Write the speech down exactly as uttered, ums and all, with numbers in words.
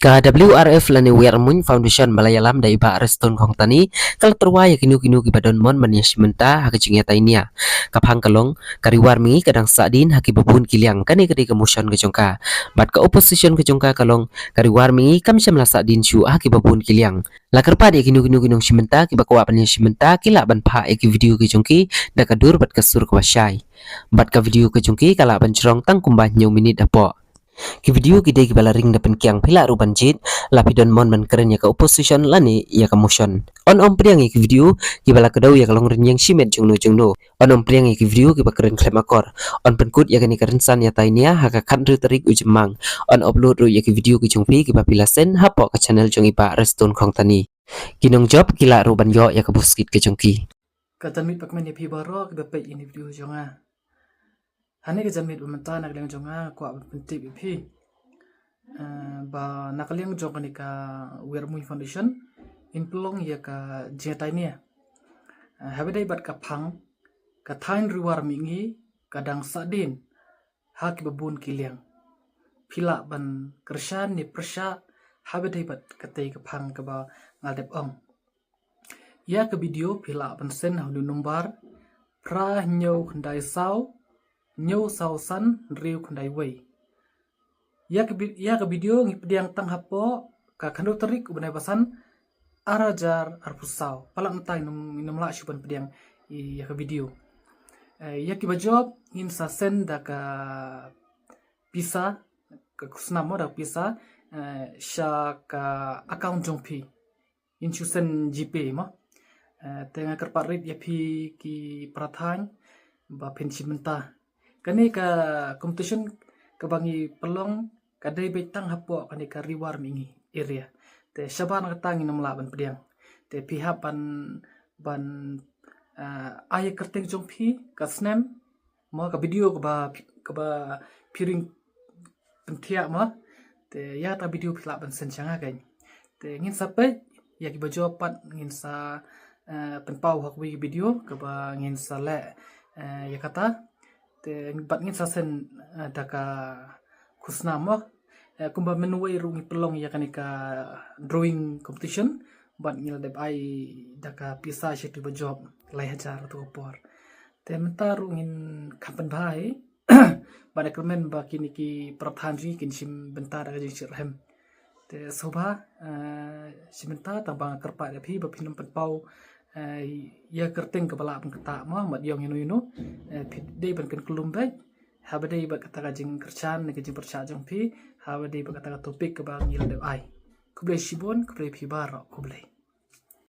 Ka W R F lane Weirmuin Foundation ba la ïalam da i Bah Restone Khongtani ka la tyrwa ïa kino kino kiba don mon ban ïashim bynta ha ka jingïatai nia. Ka phang ka long, ka Ri War Mihngi ka dang sahdien ha kiba bun ki liang, kane ka dei ka motion ka jong ka. Bad ka opposition ka jong ka ka long, ka Ri War Mihngi kam shym la sahdien shuh ha kiba bun ki liang. La kyrpad ïa kino kino ki nongshim bynta kiba kwah ban ïashim bynta ki lah ban phah ïa ki video ki jong ki da ka dur bad ka sur kaba shai. Bad ka video ka jong ki ka lah ban jrong tang kumba hynñiew minit hapoh. Ki video ki dei kiba la ring da pynkiang, phi lah ruh ban jied, la phi don mon ban kren ïa ka opposition lane ïa ka motion. Yn ym pdiang ïa ki video kiba la kdew ïa ka long rynïeng shimet jongno jongno. Yn ym pdiang ïa ki video kiba kren khlem akor. Yn pynkut ïa kane ka rynsan ïatai nia ha ka khathynriew tarik u Jymmang. Yn upload ruh ïa ki video ki jong phi kiba phi la send hapoh ka channel jong i Bah Restone Khongtani. Ki nongjop ki lah ruh ban ïoh ïa ka buskit ka jong ki. Ka janmiet ba kmen ïa phi baroh kiba peit ïa kane ka video jong nga. Hangne ka janmiet ba mynta na ka liang jong nga nga kwah ban pyntip ïa phi, eh, ba na ka liang jong kane ka Weirmuin Foundation ngin pynlong ïa ka jingïatai nia. Eh, haba ïadei bad ka phang, ka thaiñ Ri War Mihngi ka dang sahdien ha kiba bun ki liang. Phi lah ban kyrshan ne pyrshah haba ïadei bad katei ka phang kaba nga la dep ong. Ïa ka video phi lah ban send ha une u nombar phra hynñiew khyndai saw hynñiew saw san hynriew khyndai wei. Ïa ka vi-, ïa ka video ngi pdiang tang hapoh ka khathynriew tarik u bnai ba san, ar hajar arphew saw. Palat mynta ngin ym, ngin ym lah shuh ban pdiang ïa ka video. Eh, ïa kiba jop ngin sa send da ka pisa, ka khusnam mo, da ka pisa, eh, sha ka account jong phi. Ngin shu send GPay mo. Eh, te nga kyrpad rit ïa phi ki para thaiñ ba phin shim bynta. Kane ka competition kaba ngi pynlong ka dei beit tang hapoh kane ka Ri War Mihngi area. Te shabar na kata ngin ym lah ban pdiang. Te phi hap ban, ban, eh, ai ïa ka kyrteng jong phi, ka snem, mo, ka video kaba, kaba phi ring pynthiah mo. Te ïa kata video phi lah ban send sha nga keiñ. Te ngin sa peit ïa kiba jop pat ngin sa, eh, pynpaw ha kawei ka video kaba ngin sa leh, eh, ïa kata. Te bad ngin sa send, eh, da ka khusnam mo. Eh, kumba mynwei ruh ngi pynlong ïa kane ka drawing competition bad ngi la dep ai da ka pisa sha kiba jop lai hajar ha tu ka por. Te mynta ruh ngin kham pynbha hi bad nga kyrmen ba kine ki para thaiñ jong ngi kin shim bynta da ka jingshitrhem. Te sngewbha, eh, shim bynta tang ba nga kyrpad ïa phi ba phin ym pynpaw, eh, ïa ka kyrteng kaba lah ban ktah mo, mat ïong ïano ïano, eh, phi dei ban kynklum beit haba dei bad kata ka jingkyrshan ne ka jingpyrshah jong phi haba dei bad kata ka topic kaba ngi la dep ai. Khublei shibun, khublei phi baroh, khublei.